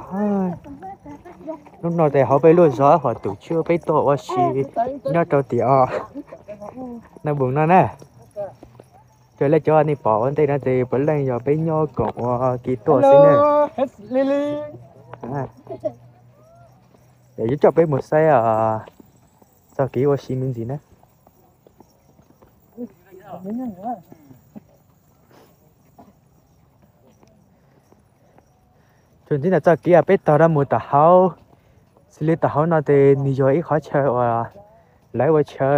Hnub no tes hauv peb lub zos hom tus tswb peb tuaj ua si nyob rau tim os Naj Npoos no na. Ces lawv cov nej pom ua ntej no ces puav leej yog peb nyob koom ua kev tuaj xwb na. Ces yuav coj peb mus saib txoj kev ua si me ntsis na. Txuas ntxiv ntawm txoj kev peb taug rau mus tom hauv, xws li tom hauv no ces nws yog ib qhov chaw uas lawv ua chaw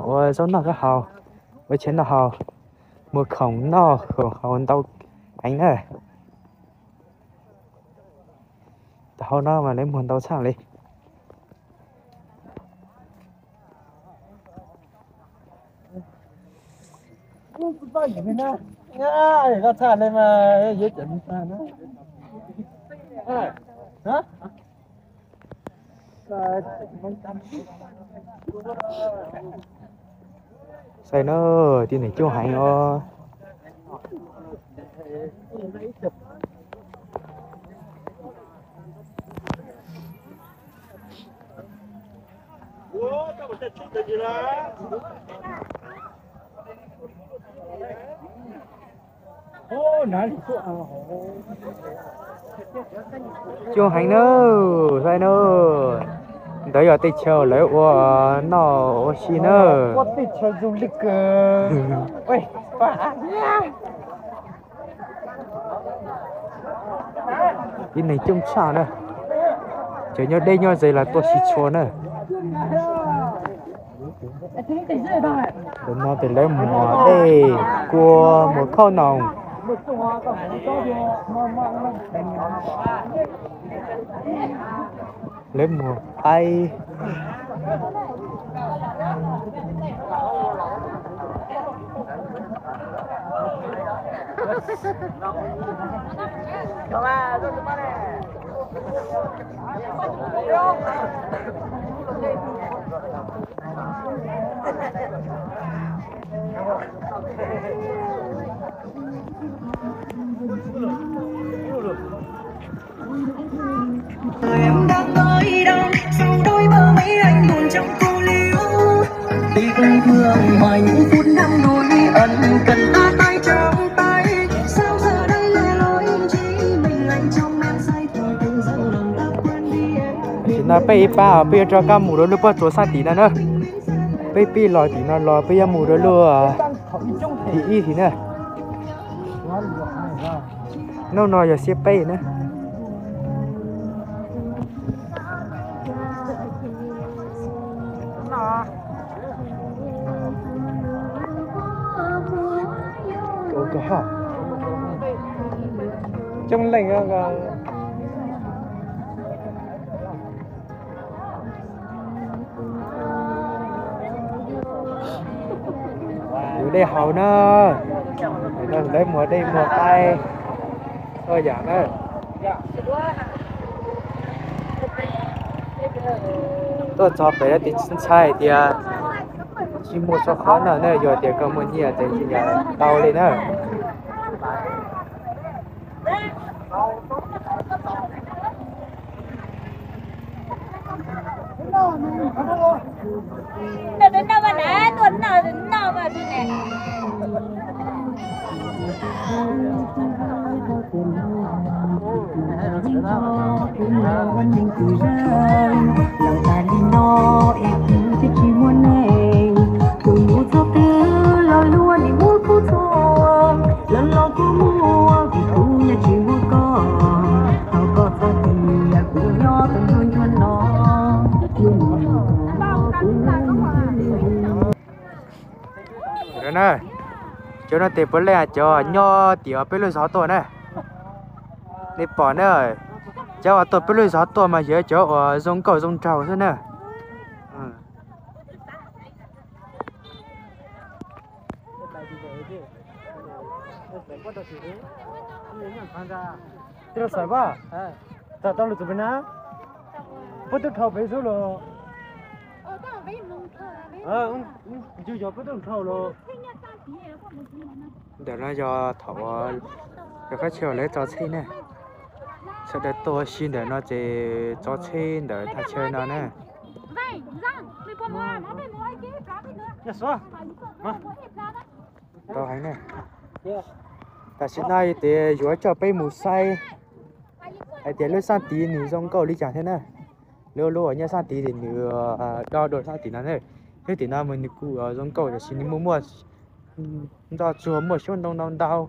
ua zaub noj zaub haus, ua chaw noj haus, muag khoom noj khoom haus ntau heev na. Tom hauv no mas lawv muag ntau tshaj li. Saib na, tib neeg coob heev os. Coob heev na, saib na. Ntawd yog tej chaw lawv ua noj ua si na. Tib neeg coob tshaj na. Cov nyob deb nyob ze los tuaj si tshua na. Ntawm no ces lawv muag dej kua, muag khauj noos, lawv muag qaib. Tam sim no peb ib pab peb yuav rov qab mus rau lub pob tsuas sab tim no na. Peb pib los tim no los peb yuav mus rau lub tim ib tim na. Hnub no yog xiab peb na. Coob leej. Yuav dej haus na, lawv muag dej muag qaib txhua yam na. Tuaj txog pem no ces ntshai tias tsis muaj tshuaj qhov no na, yog tias koj muaj nyiaj ces tsis yog tau li na. Cov no ces puav leej cov nyob tim peb lub zos tuaj na. Nej pom na, cov uas tuaj peb lub zos tuaj mas yog cov uas zoo nkauj zoo nraug xwb na. Tij laug Xaiv Vaj, tau lus txog pem na, puab tub dhau pem xwb los? Yog puab tub dhau los? Ntawm no yog thaum yog qab tsheb lawv tso tsheb na. Sawv daws tuaj ua si ntawm no ces tso tsheb ntawm thaj chaw no na. Tam sim no tias yuav coj peb mus saib hais tias lub xab tiv nws zoo nkauj li cas thiab na. Lub, lub uas nyob xab tiv ces nws do dua xab tiv no na. Lub tim no mas nws kuj zoo nkauj tab sis nws muaj, muaj ntoj tsuag muaj xyoob ntoo ntau ntau,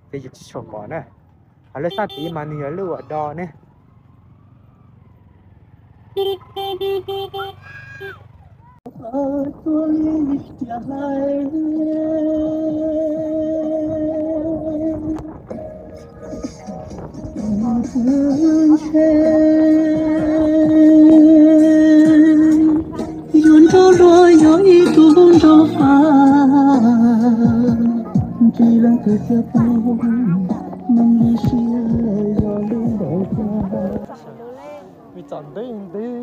ces yus tsis tshua pom na. Hos lub xab tiv mas nws yog lub uas do ne. Yuav nrog luag yog ib tug nrog fab, ntsis leej twg thiaj paub, neeg li siab yog lub npaum cas. Vim txom ntev ntev.